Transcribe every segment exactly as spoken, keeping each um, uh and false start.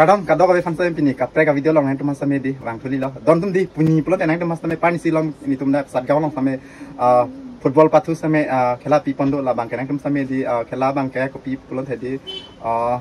Kardom kadokave aphan same, pini kaprek avideo along nangtum same di vangthu lilo. Don atum di, pini pulote nangtum same parnisi along nelitum dak Satgaon along same, ah, football pathu same, ah, khela pipon do, labangke nangtum same di, ah, khela abangke kopi pulote di, ah,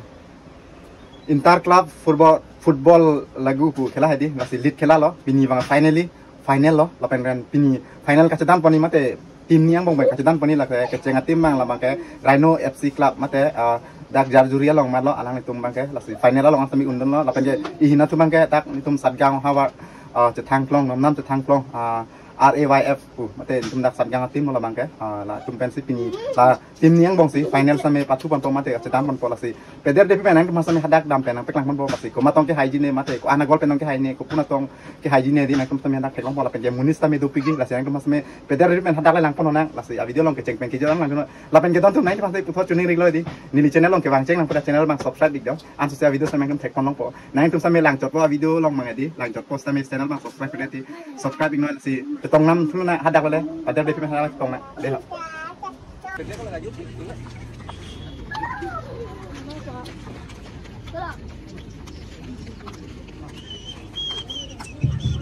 inter club football, football lagu pu khela hedi, lasi league khela lo, pini abang finally final lo, lapen pen pini final kachedam pon-i mate team ni angbong abang kachedam pon-i, lake kecheng a-team abang labangke Rhino F C Club mate, ah, dak Jarjuri along matlo, alanglitum abangke, lasi final along same un-edunlo, lapen ke ihin atum abangke dak nelitum Satgaon havar, ah, chethangklong, nomnam chethangklong, ah, R A Y F pu mate nelitum dak Satgaon a-team lo labangke, ah, latum pensi pini la team ni angbongsi final same pathu ponpo mate kachedam ponpo, lasi peder depi pen nangtum same hadak dam pen nangpeklang ponpo, lasi komat tong kehaiji ne mate ko-an a-goal pen tong kehaiji ne, kopi-an tong kehaiji ne di nangtum same hadak theklongpo, lapen ke monit same dopikji, lasi nangtum same peder depi pen hadak le lang pon nang, lasi avideo along kecheng pen kejor lang lang, lapen ke don atum nangtum same puthot chuning riklo di, neli channel along kevang cheng nang pu channel abang subscribe ik dong, ansi avideo same nangtum thek pon longpo. Nangtum same lang chotpo avideo along abang di, lang chotpo same channel abang subscribe pine di, subscribe ik non, lasi chetong nam thu nang hadak le, peder depi pen hadak chetong nang. Dei ho.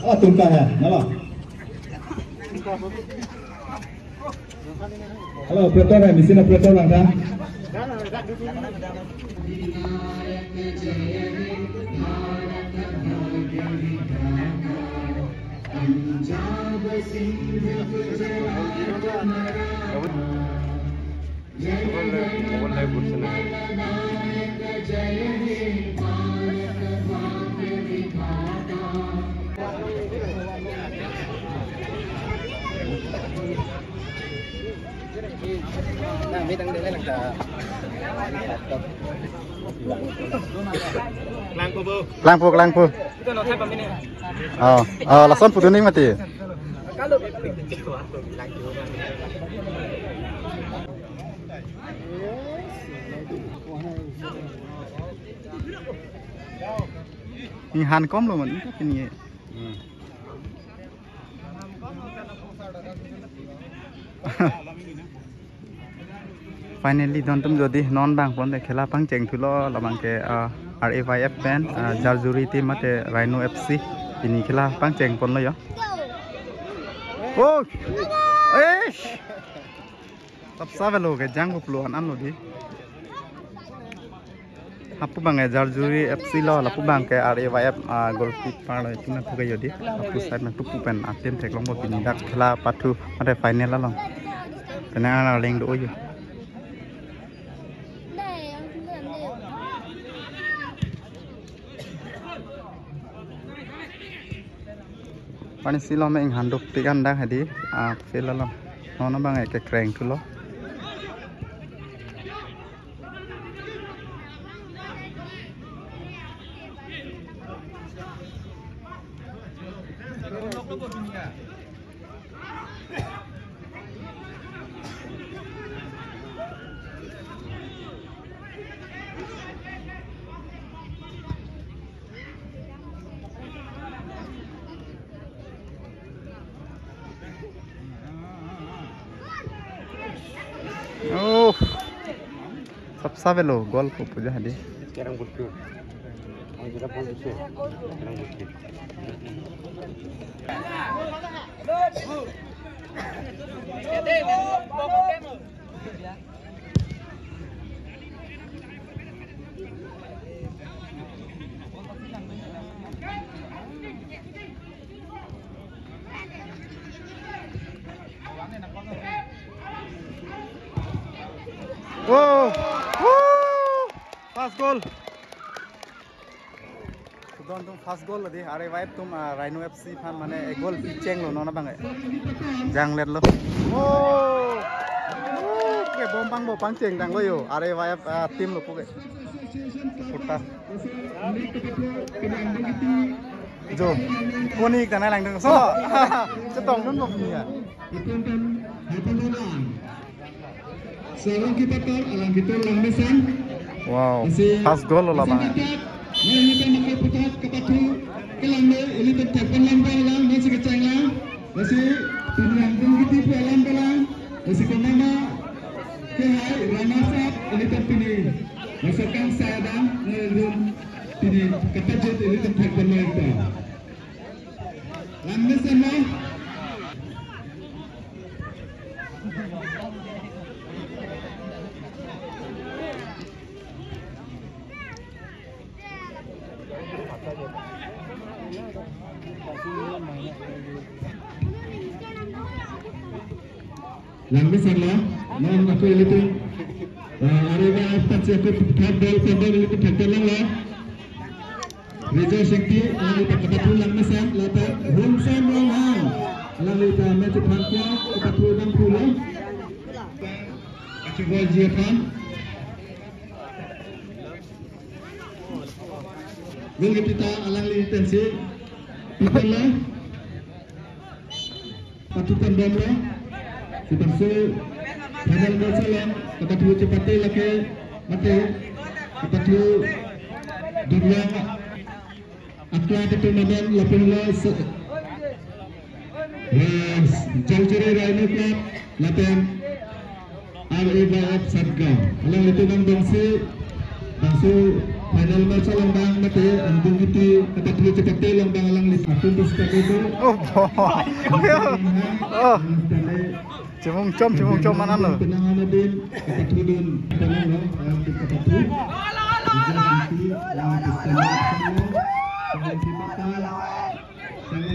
Oh, tungka ya, nalo. Hello, operator, eh, machine operator lang ta. Klangpo, klangpo. Oh, oh, lason putuning mati. Inghan komlo man, ini. Finally, don atum jodi non bang pon te khela pangcheng thulo, labangke, ah, R A Y F pen, ah, Jarjuri team mate Rhino F C. Pini khela pangcheng ponlo yo. Oh! Eish! Sapsa avelo kejang kopilo an anlo di. Hapu abangke Jarjuri F C lo, lapu abangke R A Y F, ah, goalkeeper lo, itum nangthu ke yo di. Hapu side nangtupu pen a-team theklongpo, pini dak khela pathu mate final along. Penang arleng do yo. Parnisi lo me inghan dopik an dak hedi, ah, field along. Non abangke kekreng thulo. Oh, sapsa avelo, goal ko puja hadi. Kerang butu. Ang kita pun butu. Kerang butu. Oh! Woo! First goal. Sudon atum first goal di, R A Y F atum, ah, Rhino F C aphan mane ek goal pichenglo non abangke. Jangletlo. Oh! Oh, ke bom pangbo pangcheng tanglo yo. R A Y F, ah, team lo puke. Puta. Jo. Koni ik tanai langdang so. Chetongdunpo punya. Seorang kita tor, alang kita lang mesen. Wow. First goal lo labang. Nah, ini kan pakai putar ke pathu, ke lang me, ini kan tekan lang bang lang, masih kecang lang. Masih pilihan pun gitu, pelan pelan. Masih kemana? Ke hai, Rhino F C, ini kan pini. Masukang saya dan ngerum pini kepejut ini tempat bermain ta. Langmesen lo. Langmesen lo, non aku ilitum. Eh, arega after check up third ball, third ball ilitum third ball lo. Rejo Shakti, alangli ta kapathu langmesen, lapen Rumsen Ronghang, alangli ta match aphan ke kapathu abang pulo. Kachibol ji aphan. Nung kita alangli tensi, people lo. Pathu pen bom lo. Sipangso final match along kapathu chepate lake mate kapathu Durlong akla ketum amen lapen lo se-, eh, Jaljuri Rhino Club lapen R A Y F Satgaon. Alanglitum abang dongsi, bangso final match along abang mate angdung hiti kapathu chepate along abang alangli akun dis kapathu. Oh, boy. Oh. Chimung chom, chimung chom manan lo. Penang ano din, kapathu din, penang lo, alang kapathu. Alang kapathu. Sangat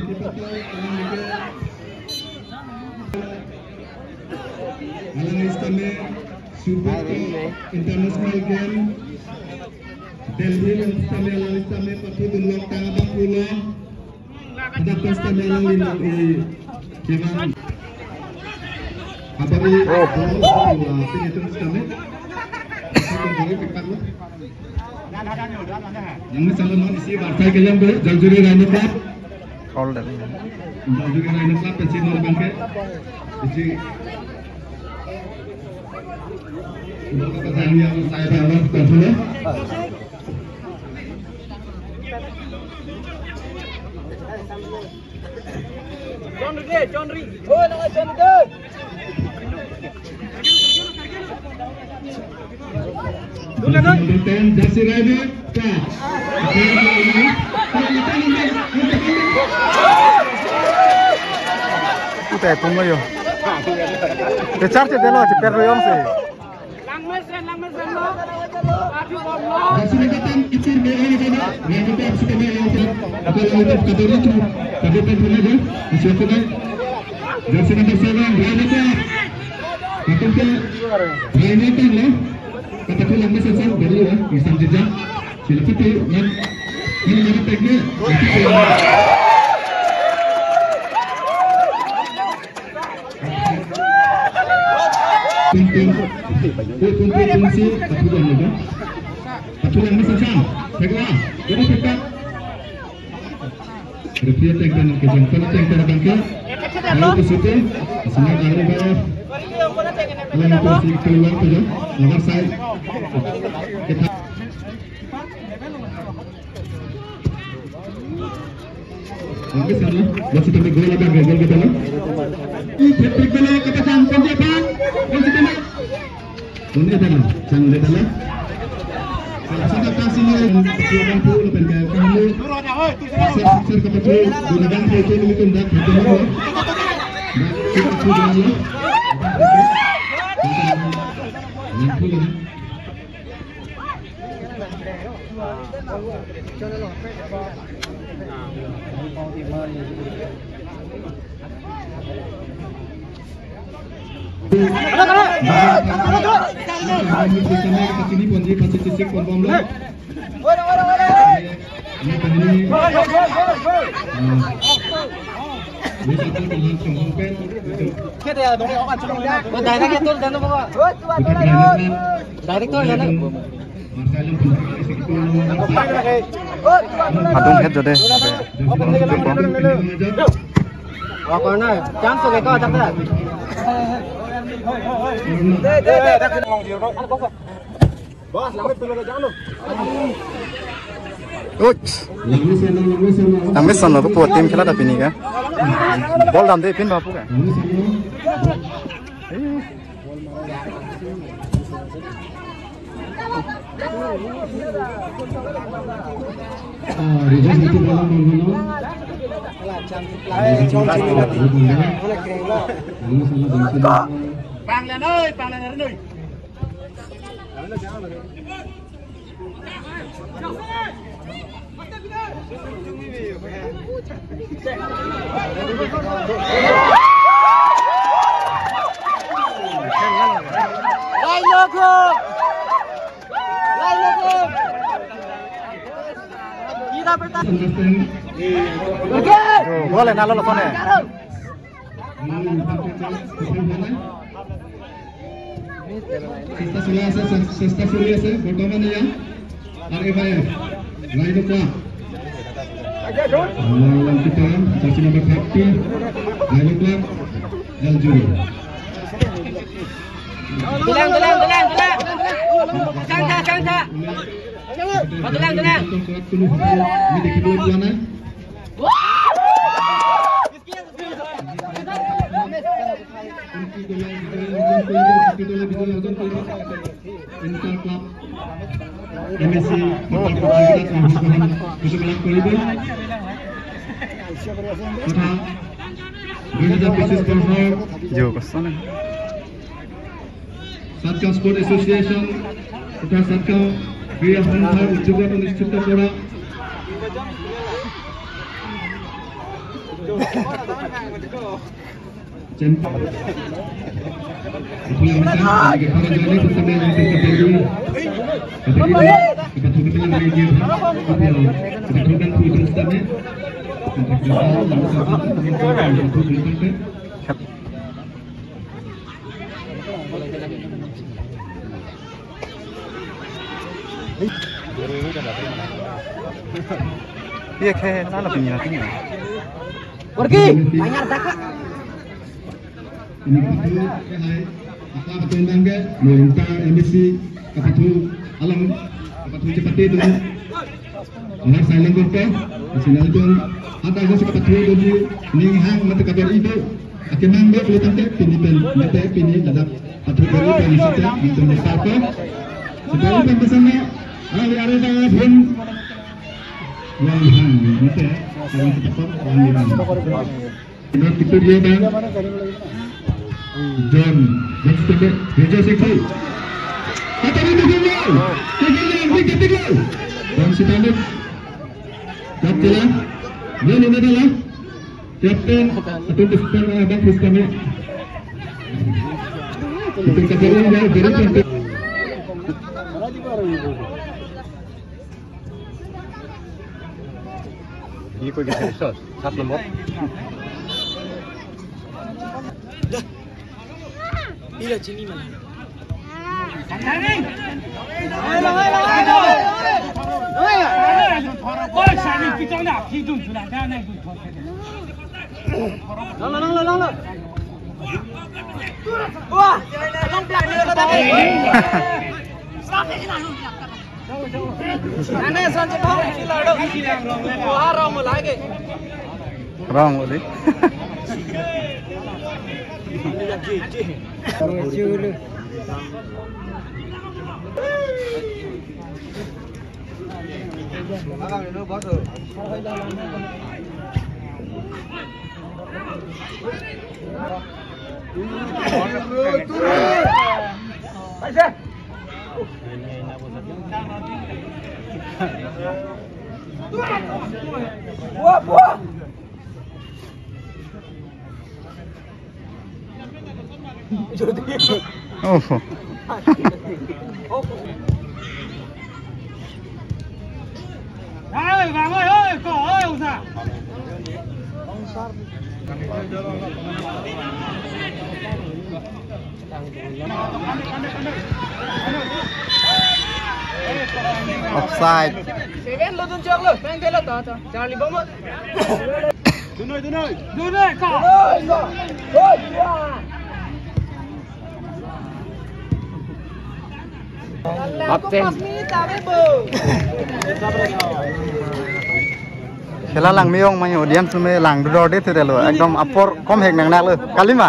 kita tahu, alang juga. Alang istame, Super Cup International Game. Delhi along istame, alang istame, pathu dun long tang abang pulo. Ada pas istame alanglin, eh, kemang. Abang ini, oh, oh, oh, oh, sini itu istame. Satu kali pick up lo. Yang ini calon non isi partai ke yang be, Jaljuri Rhino Club. All the. Jaljuri Rhino Club, pensi non abang ke. Isi. Udah kata saya yang saya bawa, bukan dulu. John Ri, John Ri. Oh, na John Ri. Number ten, Jersey Rider, Club. Kita pun lo yo. Ke charge de lo, cheper lo yong si. Langmesen, langmesen lo. Pathu bom lo. Jersey number ten, Itur Mera ini kan. Yang kita harus kita yang kita. Oke, yang kita kabur itu. Kabur kan punya aja. Masih oke kan? Jersey number seven, Rhino Club. Pathu ke Rhino Club lo. Kapathu langmesen, dari ya, isam jejak. Sila putih, yang, yang mana tagnya? Pintu, pintu, pintu, pintu, pathu langmesen. Pathu langmesen, sang. Pegla, jadi petak. Referee ateng pen kejang pen ateng pen abang ke. Lalu ke situ, semangat lalu bayar. Lalu ke si keluar tu je, nomor saya. Kita. Oke, sana. Buat situ gol abang, gol kita lo. Ih, hat-trick dulu, kata sang, kunci apa? Gol kita lo. Ini adalah, sang ini adalah. Salah satu kasih ni, dia mampu, lapen ke kamu. Sir, sir, kapathu, gunakan foto ini, tindak, foto ini. Dah, sir, kapathu, gunakan. Mampu, ya. Director, director. Adung het jode. Wa corner, chance ke ko atak ta. Bas, langit pilo jang lo. Uch. Langmesen lo kepu team khela ta pini ke. Ball damde pin bapu ke. Eh. Ah, result itu dalam minggu. Panglan oi, panglan oi. Gol, nalo losone. চেষ্টা চলাই আছে, চে-, চেষ্টা চলি আছে বৰ্তমানে ইয়াত। R F I F, ৰাইনু club. Long long kita, jersey number thirty, Rainu Club, L Juri. Dulang, dulang, dulang, dulang. Sangka, sangka. Dulang, dulang. Ini dekhibole poa nai. Inter Club, M S C, Inter Club, Inter Club, Inter Club, Inter Club. তথা দুই হাজাৰ পঁচিশ বৰ্ষৰ Jo, kosong. Satgaon sport association তথা সাতগাঁও ক্ৰীড়া সন্থাৰ উদ্যোগত অনুষ্ঠিত কৰা champion. Iya, kayak mana punya tuh? Pergi, banyak dakak. Ini kapathu, eh, hai. Apa betul bangga? Minta M S C kapathu alam, kapathu cepat itu. Orang silent kok, eh? Sinyal itu. Ada aja si kapathu itu di ninghang mata kabar itu. Akhirnya nggak boleh tangkap pini pen, mata pini ada kapathu itu yang sejak itu mustahil. Sebab itu pesannya, ah, di area saya pun. Wang hang, mata, orang cepat, wang hang. Number kitulia bang. John, next step, Rejo Sikhi. Kata Rejo Sikhi. Sikhi, Sikhi, Sikhi. Bang Sitanik. Kat sila. Dia ni adalah Captain atau Mister, eh, Bang Kristana. Kita kata dia, dia, dia, dia. Ini kok gitu, sos? Sat nombor. Ini lah sini mana? Wah, long plak ni kata. Ane sanche bhau ki lado. Wah, rong lage. Rong dei. Buah, buah. Oh. Offside. Seven lo dun chok lo, main thelo to, to. Charlie bomb. Dunoi, dunoi. Dunoi ka. Dunoi ka. Hoi, ya. Absent. Khela langme-ong mai audience me langdodor de thelo. Ekdom apor kom hek nang nang lo. Kalima.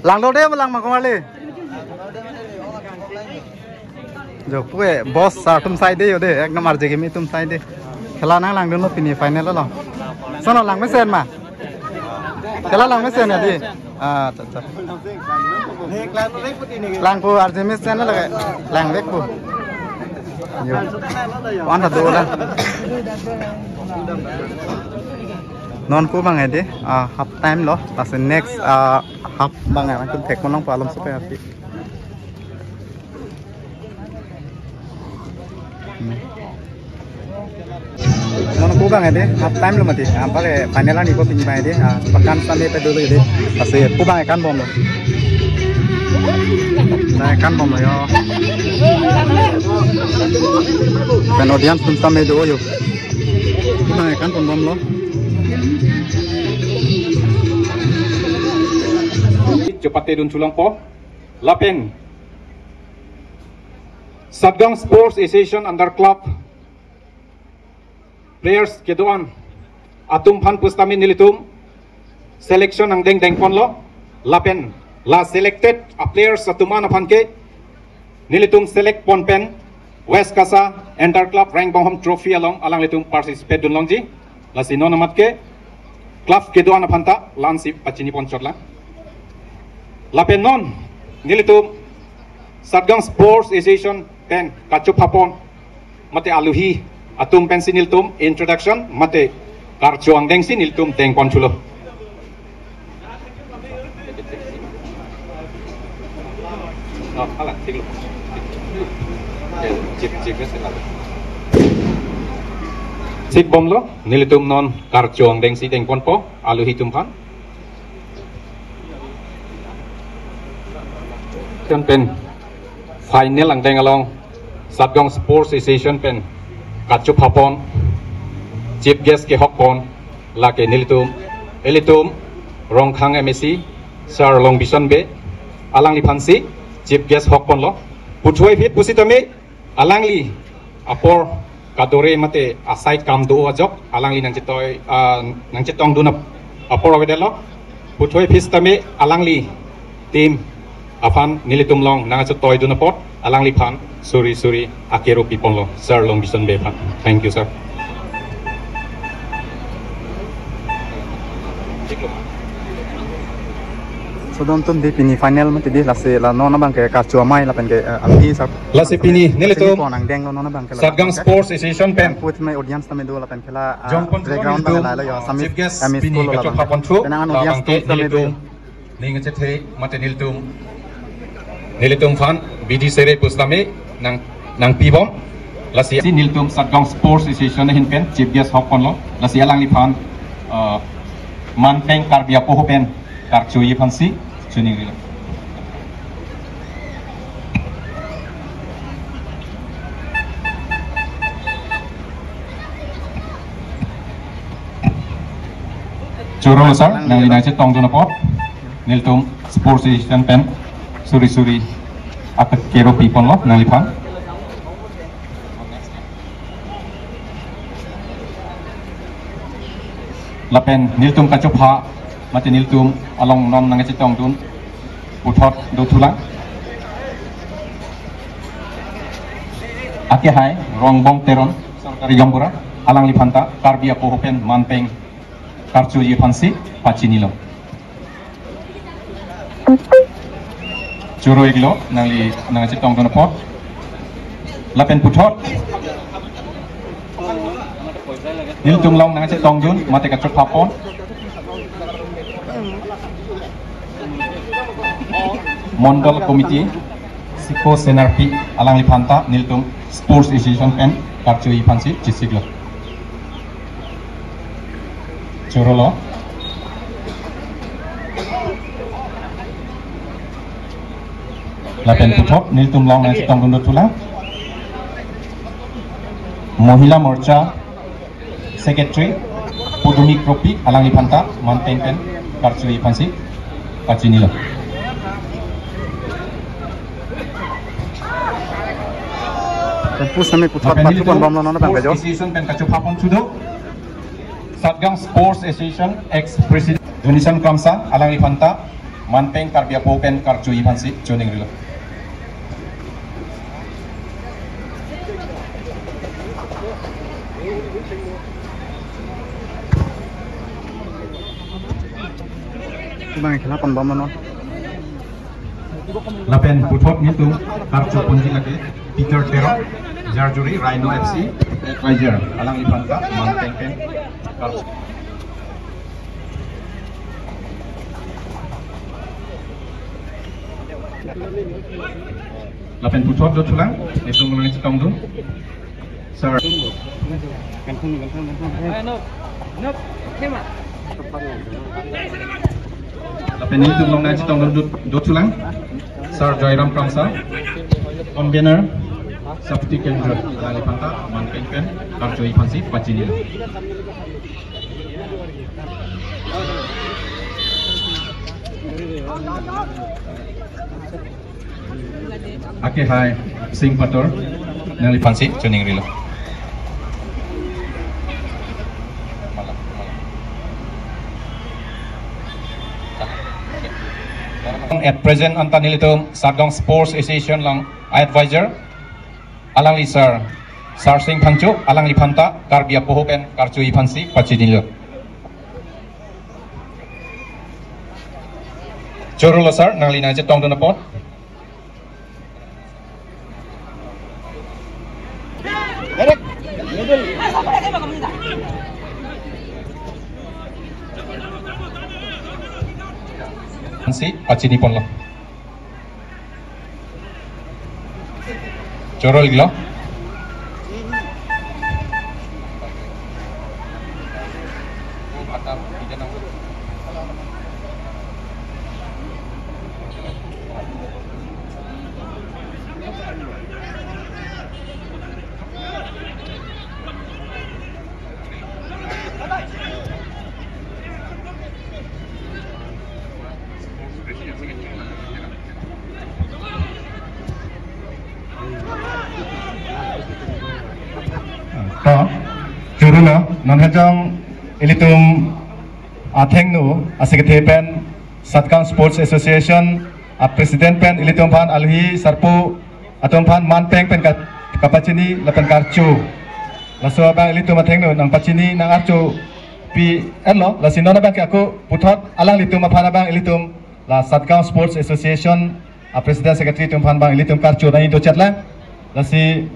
Langdor de lang ma komarli. Jo, puke boss sir atum sai de jo de, ek number jegi mi atum sai de. Khela nanglangdunlo pini final lo. Sono langmesen ma? Khela langmesen ya di? Ah, acha, acha. Langpo arjemesen lo ke. Langvekpo. Jo. Wan ta do la. Non ko bang ya di? Ah, half time lo. Lasi next, ah, half bang ya. Nangtum thek ko nangpo alom supe api. Non ko bang ya di, half time lo mati. Ampa ke final ani ko pini bang ya di. Ah, pakan sami pe dulu ya di. Lasi ko bang ya kan bomlo. Nah, kan bomlo jo. Pen audience atum sami do jo. Ko bang ya kan pon bomlo. Chepate dun chulongpo. Lapen Satgaon Sports Association under club players kedo-an atum aphan pusitame nelitum selection angdeng dengponlo. Lapen la selected a players atum an aphan ke nelitum select pon pen West Kasa Inter Club Reng Bonghom Trophy along alanglitum participate dunlongji. Lasi non amat ke club kedo-an aphan ta la-ansi pachini pon chotlang. Lapen non nelitum Satgaon Sports Association pen kachopha pon mate aluhi atum pensi nelitum introduction mate karcho angdengsi nelitum dengpon chulo. Oh, hala, siklo. Ya, chip, chip, ya, siklo. Sik bomlo, nelitum non karcho angdengsi dengponpo, aluhi atum aphan. Kan pen final angdeng along Satgaon Sports Association pen kachopha pon, chief guest kehok pon, lake nelitum, ilitum Rongkhang M A C, Sir Longbison Bey, alangliphansi chief guest hok ponlo. Puthot aphi pusitame alangli apor kadore mate asai kam do ajok alangli nangchetoi, ah, nangchetongdun ap-, apor avedetlo. Puthot aphi sitame alangli team aphan nelitum along nangchetoidun apot alangliphan suri suri akero piponlo Sir Longbison Bey aphan. Thank you, sir. So don atum di pini final mati di, lasi la non abang ke karcho amei lapen ke, eh, alhi sir. Lasi pini nelitum pon angdenglo non abang ke la Satgaon Sports Association pen put me audience tame do lapen ke la, ah, jongpon background nelitum, bang la lo yo, ah, Assamese, chief guest Assamese pini school lo kachopha labang. Pon thu, penang an audience labang ke atum tame nelitum do. Ning ngechethe mate nelitum, nelitum aphan bidi sere pusitame nang, nangpibom. Lasi si nelitum Satgaon Sports Association ahin pen chief guest hok ponlo. Lasi alangliphan, eh, manpeng Karbi apoho pen karchoji aphansi choningrilo. Choro sir, nangli nangchetongdun apot nelitum Sports Association pen suri suri akero piponlo nangliphan. Lapen nelitum kachopha mate nelitum along non nangchetongdun puthot dothulang. Akehai Rongbong Teron, sorkari gaonbura, alangliphan ta Karbi apoho pen manpeng karchoji aphansi pachinilo. Choro iklo, nangli nangchetongdun apot. Lapen puthot nelitum along nangchetongdun mate kachopha pon Mondol Committee, Siko Senarpi, alangliphan ta nelitum Sports Association pen karchoji aphansi chesiklo. Chorolo. Lapen puthot nelitum along nangchetongdun dothulang. Mohila Morcha Secretary Pudumi Kropi, alangliphan ta manpeng pen karchoji aphansi pachinilo. Pusitame puthot lapen pathu nelitum pon bomlo non abang ke jo. Sports Association pen kachopha pon chudo Satgaon Sports Association ex President Donation Kramsa, alangliphan ta manpeng Karbi apoho pen karchoji aphansi choningrilo. Bang khela pon bom non. Lapen puthot nelitum karcho ponji lake Peter Terang, jersey Rhino F C, advisor, alangliphan ta manpeng pen karcho. Lapen puthot dothulang, nelitum nangchetongdun. Sir. Lapen nelitum along nangchetongdun dot, dothulang. Sir Joyram Kramsa, convener, Sapti Kendra, alangliphan ta manpeng pen karcho aphansi pachini. Ake hai Sing Pator, nangliphansi choningrilo. At present anta nelitum Satgaon Sports Association along advisor, alangli sir, Sir Sing Phangcho, alangliphan ta Karbi apoho pen karcho aphansi pachinilo. Chorolo sir, nangli nangchetongdun apot. Aphansi pachini ponlo. Choro iglo. To, chorolo, non hejong ilitum athengno, a-secretary pen, Satgaon Sports Association a-president pen, ilitum aphan alohi sarpo atum aphan manpeng pen ka-, kapachini lapen karcho. Laso abang ilitum athengno nangpachini nang-archo pi enlo, lasi non abang ke ako puthot alanglitum aphan abang ilitum la Satgaon Sports Association a-president secretary atum aphan abang ilitum karcho nangji dochet lang. Lasi,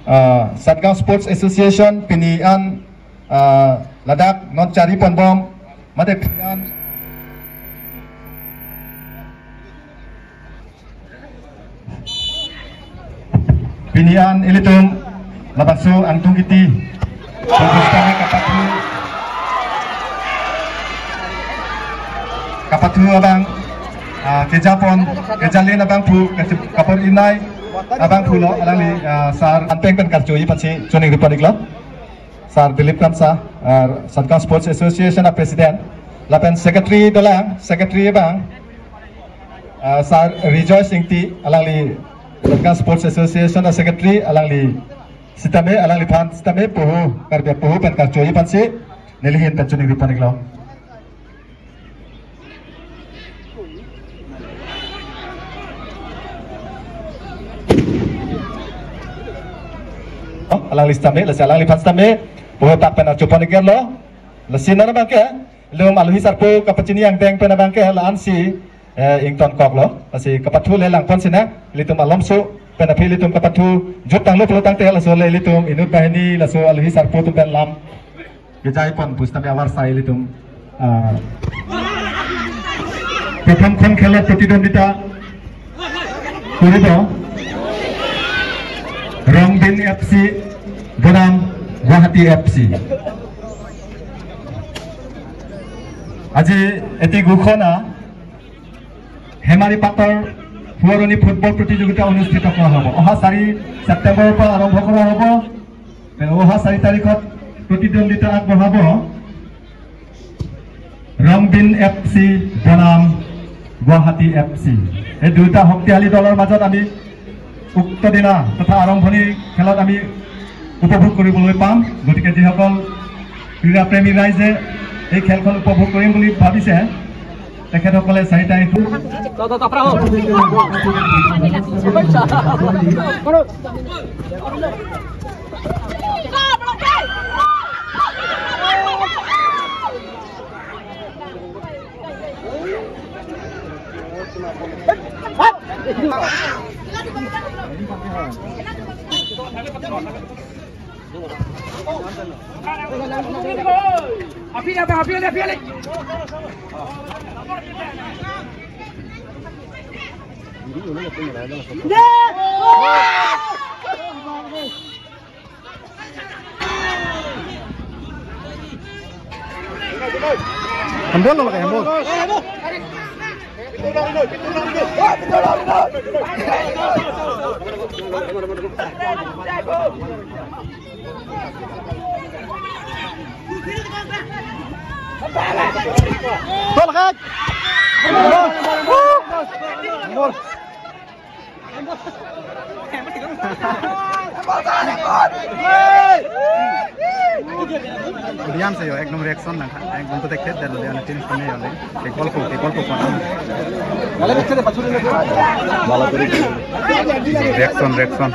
ah, Satgaon Sports Association pini an, ah, ladak non chari ponbom mate pini an Pini an ilitum labangso Angtung Kiti kapathu, kapathu abang, ah, kejapon, kejalen abangphu, kejap-, kapor inai abangphulo, alangli, ah, sir, manpeng pen karcho aphansi choningri pon iklo. Sir Dilip Kramsa, ah, Satgaon Sports Association a-president. Lapen secretary dolang, secretary abang, ah, Sir Rejoice Ingti, alangli Satgaon Sports Association a-secretary, alangli sitame, alangliphan sitame poho, Karbi apoho pen karcho aphansi neli ahin pen choningri pon iklo. Oh, alangli sitame, lasi alangliphan sitame poho tak pen archo pon iklo. Lasi non abang ke, ilitum alohi sarpo kapachini angdeng pen abang ke la-ansi, eh, ingtonkoklo. Lasi kapathu le langpon sinang, ilitum alomso pen aphi ilitum kapathu jut tanglo pulo tangte laso le ilitum inut banghini laso alohi sarpo atum pen lam kejai pon pusitame avarsai ilitum, ah, prothomkhon khelot protidwandita koribo Rongbin F C bonam Guwahati F C. Aji এটি ঘোষণা হেমাৰি পাতৰ পুৰণি ফুটবল প্ৰতিযোগিতা অনুষ্ঠিত কৰা হ'ব। অহা চাৰি ছেপ্টেম্বৰৰ পৰা আৰম্ভ কৰা হ'ব। অহা চাৰি তাৰিখত প্ৰতিদ্বন্দ্বিতা আগবঢ়াব ৰংবিন এফ চি বনাম গুৱাহাটী এফ চি। এই দুয়োটা শক্তিশালী দলৰ মাজত আমি উক্ত দিনা তথা আৰম্ভণি খেলত আমি উপভোগ কৰিবলৈ পাম। গতিকে যিসকল ক্ৰীড়াপ্ৰেমী ৰাইজে এই খেলখন উপভোগ কৰিম বুলি ভাবিছে, তেখেতসকলে চাৰি তাৰিখ। Todo, todo, bravo. Bravo. Handball lo, handball. Tolak. Handball. Audience yo ekdom reaction nang, ekdom to dekhet dan audience team sene yo le. Ke golpo, ke golpo kon. Reaction, reaction.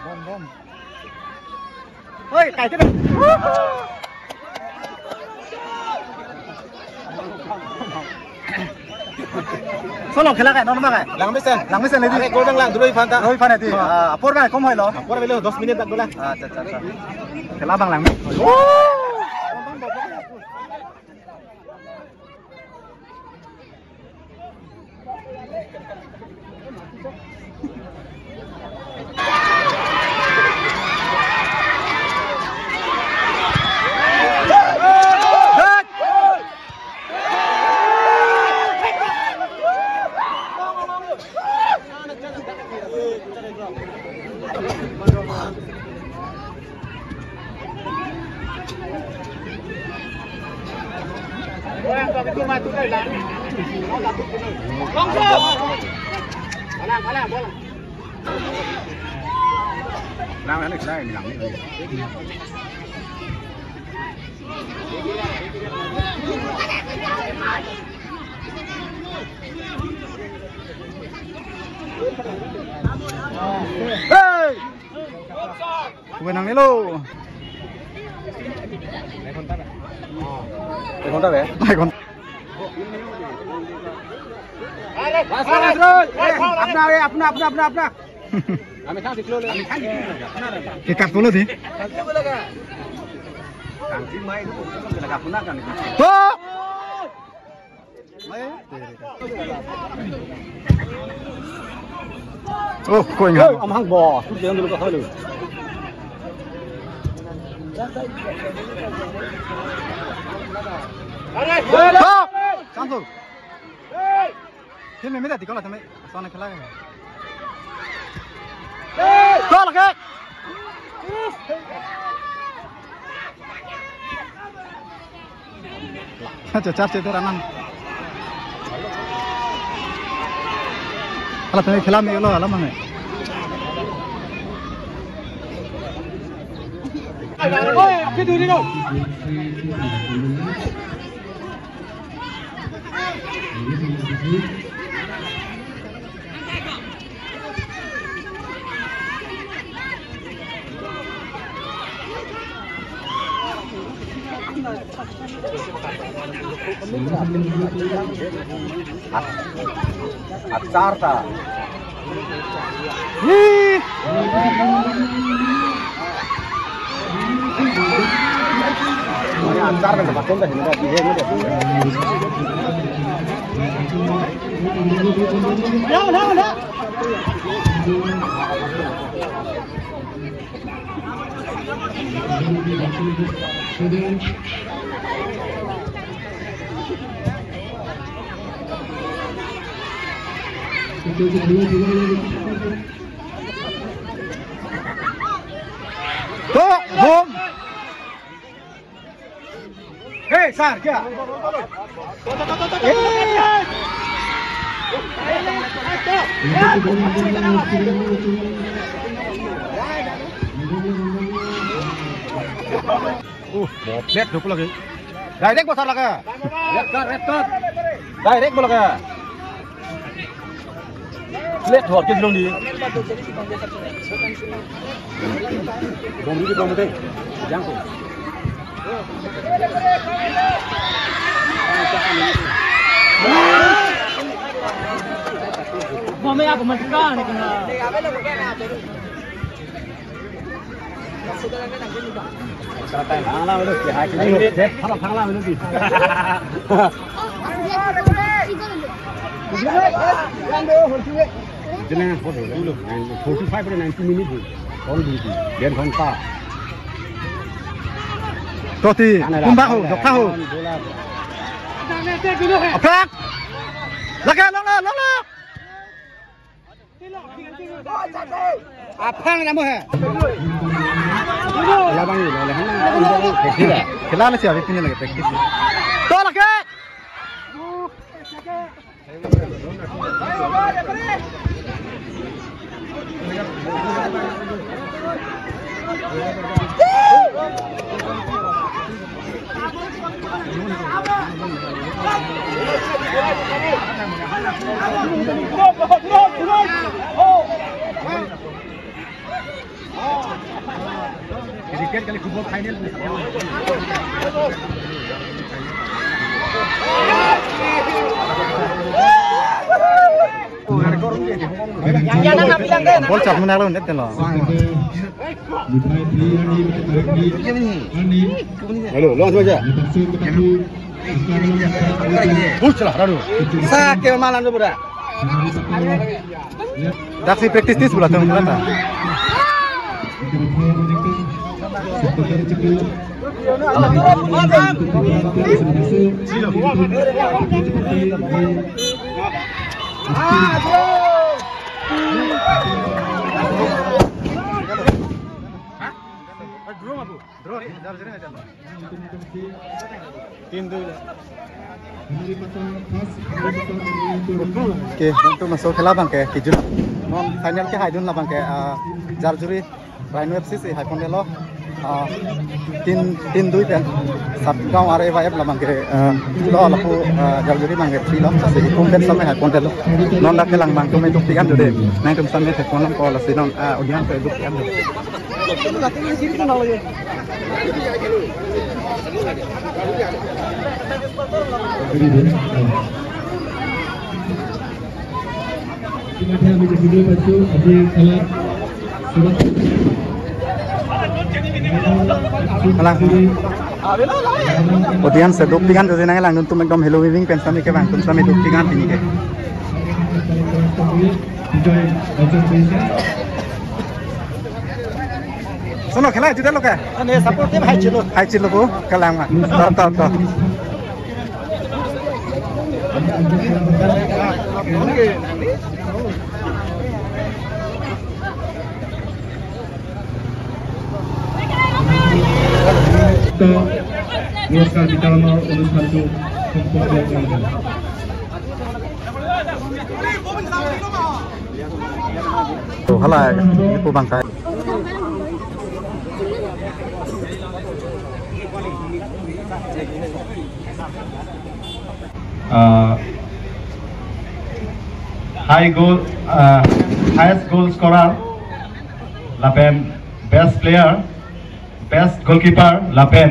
Bom, bom. Oi, kai te. Solo khela kai, non ba kai? Langmesen. Langmesen le di. Are, gol abang lang, dolo iphan ta. Dolo iphan di. Ah, apor abang kom hoilo? Apor avelo, dos minute bak bola. Ah, acha, acha, acha. Khela abang langme. Hey! Kube nangnelo. Ek ghonta be? Ek ghonta. Bas, bas, bas. Eh, apna, eh, apna, apna, apna, apna. Ke kat polo di. To! Oh, koi nggak? Hey, amang bos, tu jangan dulu kau dulu. Stop! Samsul. Khel meme ta dikon la tame. Sona khela. Stop lagi. Acha, charche te ranan. Hala tame khela me lo, hala mane. Oi, aphi duri lo. Achar ta. Hi. Achar na pakai dah, ini dah, ini dah. Dah, dah, dah. Go, go. Hey, sir, kya? Uh, boplet duk lagi. Direct bosar lagi. Red card, red card. Direct bola lagi. Plate hor ke dong di. Bom di bom de. Jang ko. Bom ya ko mati ka ni kena. Jena forty-five to ninety minute ho. All duty. Dear ghanta. Toti, kumba ho, dokta ho. Aprak. Lagi, long, long, long, long. Aphang namu he. Labang ni, lahan. Khela na siya, pini lagi practice. To lagi. Cricket kali football final. Ball chap muna lo net lo. Hello, launch aja. Push lah, radu. Sa ke malam tu, bro. Daksi practice tis bola tong bola ta. Oke, untuk masuk ke labang ke, kijun. Non final ke haidun labang ke, ah, Jarjuri Rhino F C si haipon delo. Ah, tin, tin dui pen. Satgaon R A Y F labang ke, ah, lo lapu, ah, Jarjuri abang ke three lo. Sasi ikum pen same haipon delo. Non dak kelang abang tume duk tigan dode. Nangtum same haipon lo ko lasi non, ah, audience duk tigan dode. Kalang. Audience duk tigan dode nanglang, nangtum ekdom hello waving pen sami kevang, nangtum sami duk tigan pini ke. Sono khela juda lo ke? Ane support team hai chilo. Hai chilo bo, kalang ma. To, to, to. তো, পুরস্কার বিতরণর অনুষ্ঠানটো সম্পন্ন কৰিলে। To, hala, ipu bangkai. Ah, high goal, ah, highest goal scorer, lapen best player, best goalkeeper, lapen,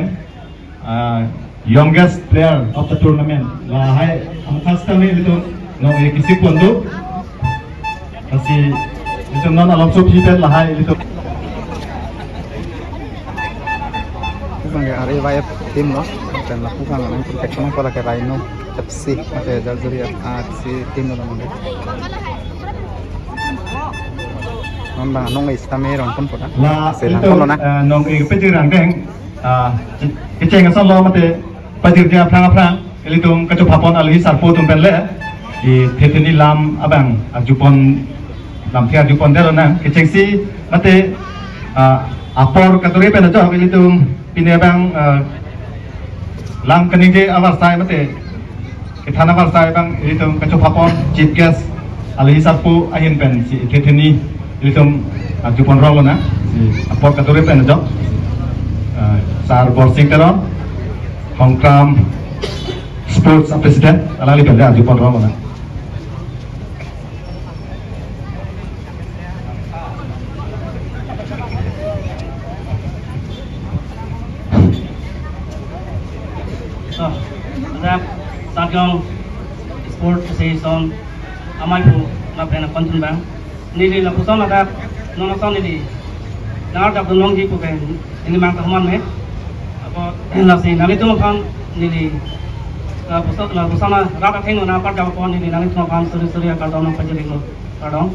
ah, youngest player of the tournament. Lahai amkhas kami itu nong e kisi pon do. Lasi, ilitum non along so phi pen lahai ilitum. Lapu abang ke R A Y F team lo, dan lapu abang nang protection ko lake Rhino F C, mate Jarjuri F C team lo nang. Non abang nong e sitame rong pon pon na. La, se nang ilitum, pon lo na. Eh, nong e pejirang deng, ah, kecheng ason lo mate pajirja aphrang aphrang, ilitum kachopapon alohi sarpo atum pen le, i thetheni lam abang, arjupon, lamthe arjupon delo nang, kechengsi, mate, ah, apor kadure pen ajok, ilitum pine abang, ah, lam kaningje avarsai mate, kethan avarsai abang, ilitum kachopapon, chief guest, alohi sarpo ahin pen, si thetheni, ilitum, ah, arjupon rong lo na, si apor kadure pen ajok, ah, Sar Borsing Teron, Hongkram Sports a President, alangli pen le arjupon rong lo na. Amei pu lapen aponchun abang. Neli lapuson ladak, non ason neli nangardap dun longji pu pen neli mang kahuman me. Apot lasi nanglitum aphan neli lapuson, lapuson rat athengno nangpar jam apot neli nanglitum aphan suri suri akardom nangpajir-iklo, kardom.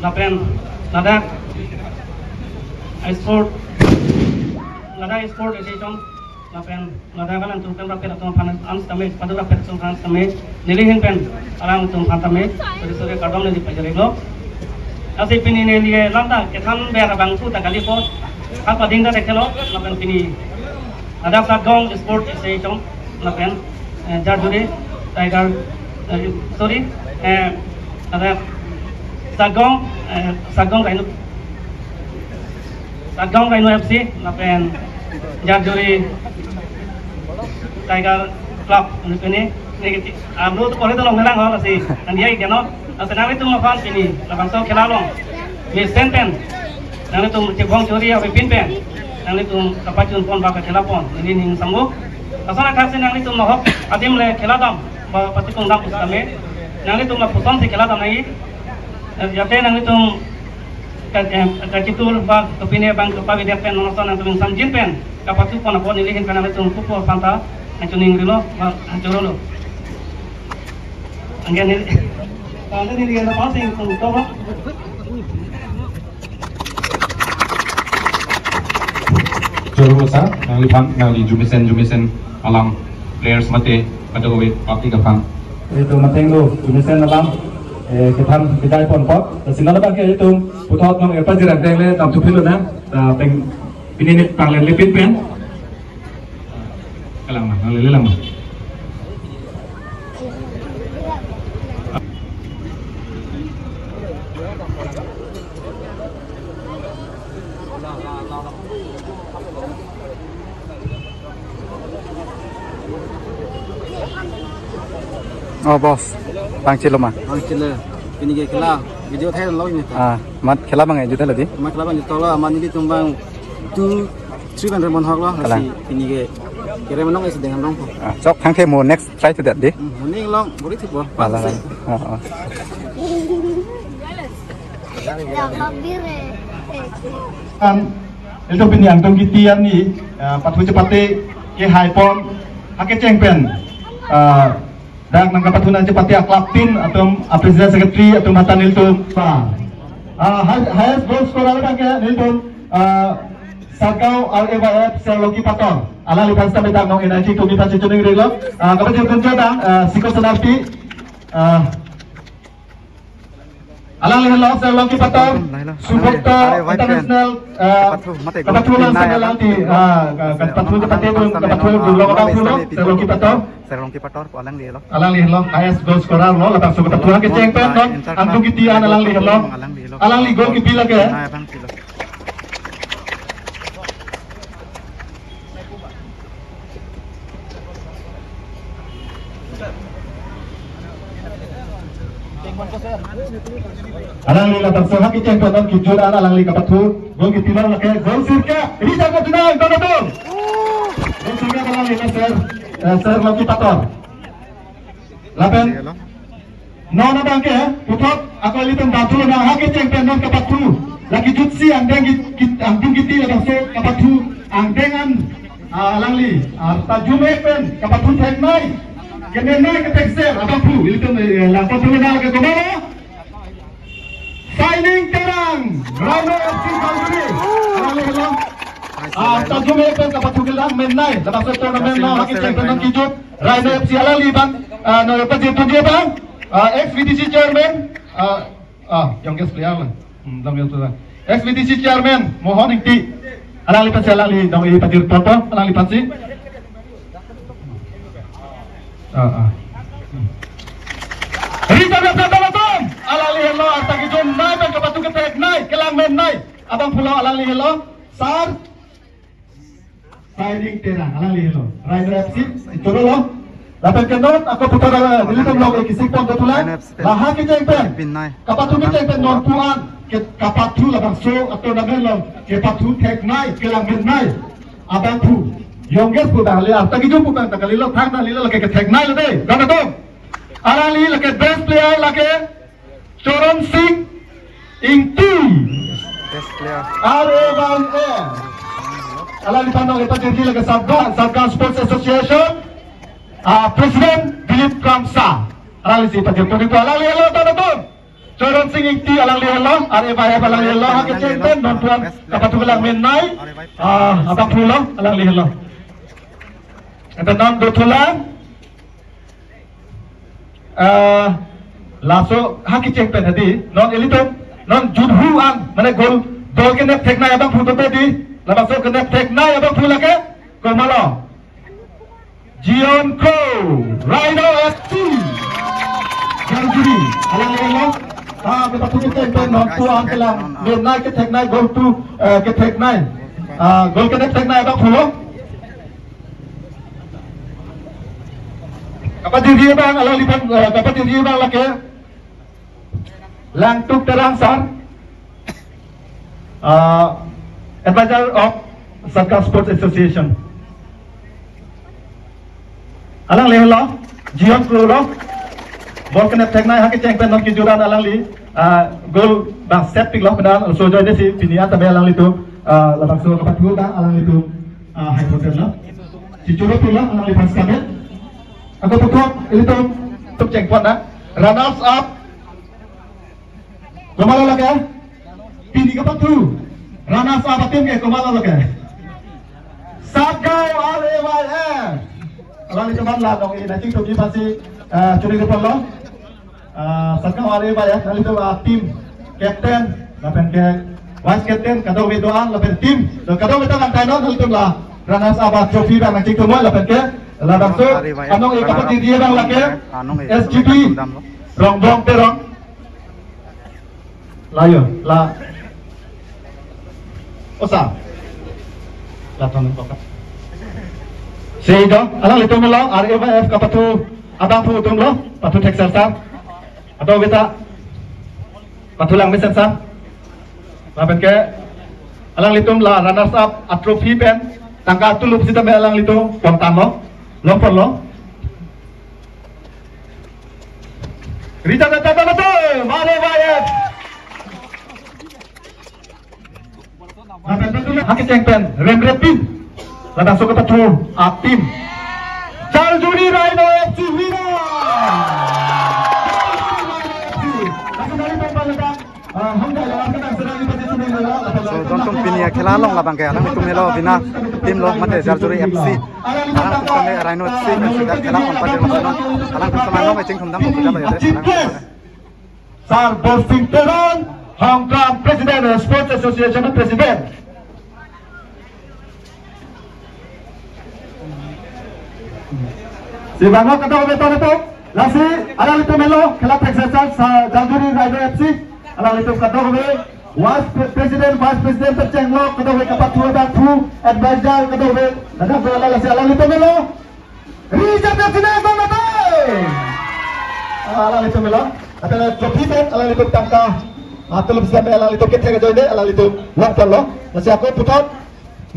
Lapen ladak sport, ladak sport association lapen ladak alangtum pen rapet atum aphan an sitame, padu rapet atum aphan sitame, neli ahin pen alangtum aphan tame suri suri kardom neli pajir-iklo. Lasi pini neli lamda kethan ber abang thu ta kali apot, ha pading ta thekthe lo, lapen pini ladak Satgaon Sport Association lapen, eh, Jarjuri Tiger, eh, sorry, eh, ladak Satgaon, eh, Satgaon Rhino, Satgaon Rhino F C lapen Jarjuri Tiger Club, ini, ini, arlo tu kore tolong nelang ho, lasi nanti ai keno, lasi nanglitum aphan pini labangso khela along mesen pen nanglitum chebong chori avepin pen nanglitum kapachun pon ba kakhela pon, neli ning sanggup. Lason athaksi nanglitum nohok adim le khela dam ba patikong dam pu sitame, nanglitum lapuson si khela dam nangji. Jate nanglitum ka, eh, kachitur ba topine abang kepavedet pen non ason nangtum ingsamjin pen kapathu pon apot neli ahin pen nanglitum pupo aphan ta nangchiningrilo ba nangchorolo. Anke neli, anke neli kena pasi tung to ba. Choro sa, nangliphan, nangli jumisen, jumisen alam players mate kadokave public aphan. Itum mateng lo, jumisen alam, eh, kethan kedai pon apot. Lasi non abang ke itum puthot nong-erpajir angdeng le damthuphit lonang, ta peng pini ne tanglen lepin pen. Kalang ma, nang lele lang ma. Oh, boss. Pangchelo ma? Pangchelo. Pini ke khela video thai lo ini ta. Ah, mat khela bang juta lagi. Mat khela bang juta lo, amat nelitum bang two three bang remon hok lo. Kalang. Lasi pini ke kere menong isi dengan rong. Ah, chok thangthe mo next try to that day. Hmm, mo ning long, bori thipo. Kalang. Ah, ah. Kan, ilitum pini angtung kiti arni, ah, pathu chepate ke hai pon, ha kecheng pen, ah, dak nangkapathu nangchepate a-club team atum, a-president secretary atum hatan nelitum pa. Ah, high-, highest goal scorer abang ke nelitum, ah, Satgaon R A Y F Sir Longki Pator. Alangliphan sitame dak nong-en aji tumi ta chichiningrilo. Ah, kapachun jodang, ah, Siko Senarpi. Ah, alangli henlo Sir Longki Pator, Subokta International, ah, kapathu, mate, kapathu lang sampai lang ti, ah, ka-, kapathu chepate dun, kapathu dun long abang pulo, Sir Longki Pator. Sir Longki Pator, alangli lo. Alangli lo, highest goal scorer lo, labangso kapathu kecheng pen, non, angtung kiti an alangli lo. Alangli goal kipi lake. Alangli labangso ha kecheng pen non kejut an alangli kapathu, goal kipi lake, goal sirkep, Richard Katunai, Donatun. Goal sirkep alangli Sir, eh, Sir Longki Pator. Lapen non abang ke, puthot ako ilitum damthu lonang ha kecheng pen non kapathu. Lake jutsi angdeng kit-, kit-, angdeng kiti labangso kapathu angdeng an, ah, alangli, ah, ta jum-ek pen kapathu theknei. Kemenei ketheksel abang pu, ilitum, eh, langpathu na lake kono lo. Shining Terang, Rhino F C Khaljuri. Alangli lo. Ah, ta jum-ek pen kapathu kelang menei. Labangso tournament lo ha kecheng pen non kejut. Rhino F C alangli abang, ah, no pajir tunjuk abang, ah, ex V D C chairman, ah, ah, youngest player lo. Hmm, youngest player. Ex V D C chairman Mohon Ingti. Alangliphan si alangli dong-i pajir toto, alangliphan si. Ah, ah. Hmm. Richard Debson Dalaton, alangli henlo, arta kejumnei pen kapathu ketheknei, kelang menei. Abang pulo alangli henlo, Sir Shining Terang, alangli henlo. Rhino F C, choro lo. Lapen ke non, ako putar, eh, nelitum long, eh, kisik pon betulan. Rhino F C. La ha kecheng pen. Kapathu kecheng pen non pu an. Ke kapathu labangso a-tournament lo. Kepathu theknei, kelang menei. Abang pu. Youngest pu ta kali, arta kejum pu ta kali lo, thang ta kali lo, ke, ketheknei lo dei. Gana dong. Alangli lake best player lake Choron Sing Ingti. Best player. R A Y F. Alangliphan nangkepajirji lake Satgaon, Satgaon Sports Association, ah, President Dilip Kramsa. Alanglisi pajirponji, alangli helo, tonton. Choron Sing Ingti alangli helo, R A Y F alangli helo, ha kecheng pen non tuan kapathu kelang menei, ah, abangphu lo, alangli helo. Ante non dothulang, ah, laso ha kecheng pen hadi, non ilitum, non juthu an, mane goal, ball kenep theknei abangphu dope di, labangso kenep theknei abangphu lake, komatlo? Jion Kro, Rhino F C. Jaljuri, alangli helo. Ah, kepathu kecheng pen non tuan kelang menei ketheknei goal tu, eh, ketheknei. Ah, goal kenep theknei abangphu lo. Kapajirji abang, alangliphan, eh, kapajirji abang lake Langtuk Terang sir, uh, advisor of Satgaon Sports Association. Alangli helo, Jion Kro lo, ball kenep theknei ha kecheng pen non kejut an alangli, uh, goal bang set piklo, penang so join desi pini an tame alanglitum, uh, labangso kapathu ta alanglitum, uh, hai hotel lo. Chichuro pila alangliphan stamina. Ako puthot ilitum tum chengpon na. Runners up. Komatlo lake? Pini kapathu runners up atum ke komatlo lake? Satgaon R A Y F. Alanglitum an la nong-e nangchingthumji aphansi, eh, churi depan lo. Ah, Satgaon R A Y F, nanglitum, ah, team captain, lapen ke vice captain, kadokave do-an, lapen team, do kadokave ta nangthanon, nanglitum la runners up trophy bang nangchingthum noi, lapen ke labangso anong-e kapatiri abang lake S G B Rongbong Terang. La yo, la. Osa. La thon ko ka. Seido, alanglitum lo, R A Y F kapathu abangphu atum lo, pathu thek sir sir. Kadokave ta pathu lang mesen sir. Lapen ke alanglitum la runners up a trophy pen tangka tulop sitame alanglitum pontan lo, longpon lo. Rita Tata Tata, mare bayar. Lapen pen tulang, ha kecheng pen remrep pin. Labangso kapathu a team Jaljuri Rhino F C winner. Langsung dari tempat letak. So, jongtum pini akhela along labang ke alanglitum helo bina team lo mate Jaljuri F C. Alangtum kami Rhino F C kan sudah khela on pada masa non. Alangtum semangat meching thum dam pun dapat ya. Sir Borsing Teron, Hongkram President, Sports Association President. Si banglo kadokave ton itu, lasi alanglitum helo, khela thek sir sir, Jaljuri Rhino F C, alanglitum kadokave, Vice Pre-, President, Vice President tercheng lo, kadokave kapathu, adangphu, advisor, kadokave, kadokave lasi alanglitum helo, Richard F C na gol mate. Alanglitum helo, atau trophy pen, alanglitum tangka, atau lebih sampai alanglitum kethek ajoine, alanglitum longpon lo, lasi ako puthot,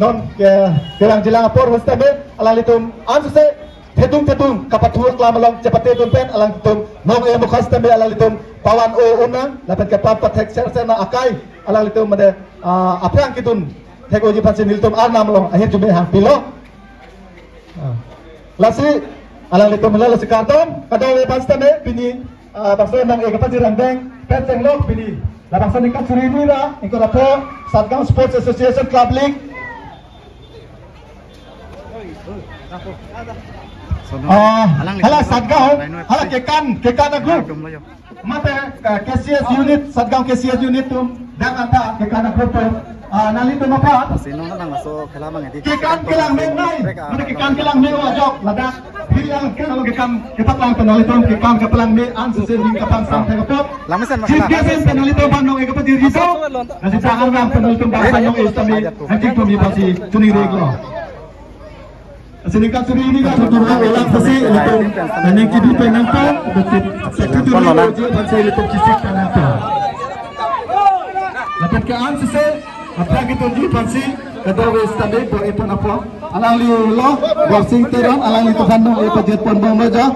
non ke, kelang-jilang apor hostame, alanglitum ansose, thedung thedung, kapathu aklam along chepate dun pen, alanglitum nong-e mukha sitame alanglitum pavan o unang, lapen ke pam pathek ser ser na akai, alanglitum mane, ah, aphrang kedun thek-oji aphansi nelitum arnam along ahirjume hang pilo. Ah. Lasi, alanglitum helo lasi kardom, kadokave aphan sitame, pini, ah, bangso nang-e kapajir angdeng, pen cheng lo pini. Labangso ningkan suri hini ra, ingkoi ra pho, Satgaon Sports Association Club League. Ah, hala Satgaon, hala kekan, kekan agu. Mate, ah, K C S unit, Satgaon K C S unit atum, dak anta kekan agu pen, ah, nanglitum aphan. Sino na nang so khela mang edi. Kekan kelang menei, mate kekan kelang me ajok, ladak. Phiri ang kekan, kekan kepaklang pen nanglitum, kekan kepaklang me an sesen ning kapang sang thek apot. Lang mesen. Chief guest pen nanglitum aphan nong-e kapajir ri do. Lasi ta arnam pen nanglitum aphan nong-e sitame, nangchingthumji aphansi chuningri iklo. Lasi ningkan suri hini kan tutur ulang sesi, ilitum nangchidi pen nangpon, betul, secretary uji aphansi ilitum chisik pen nangpon. Lapen ke an sese, aphrang kedunji aphansi, kadokave sitame, bo ipon apon. Alangli lo, Borsing Teron, alanglitum aphan nong-e pajirpon bom lo jo.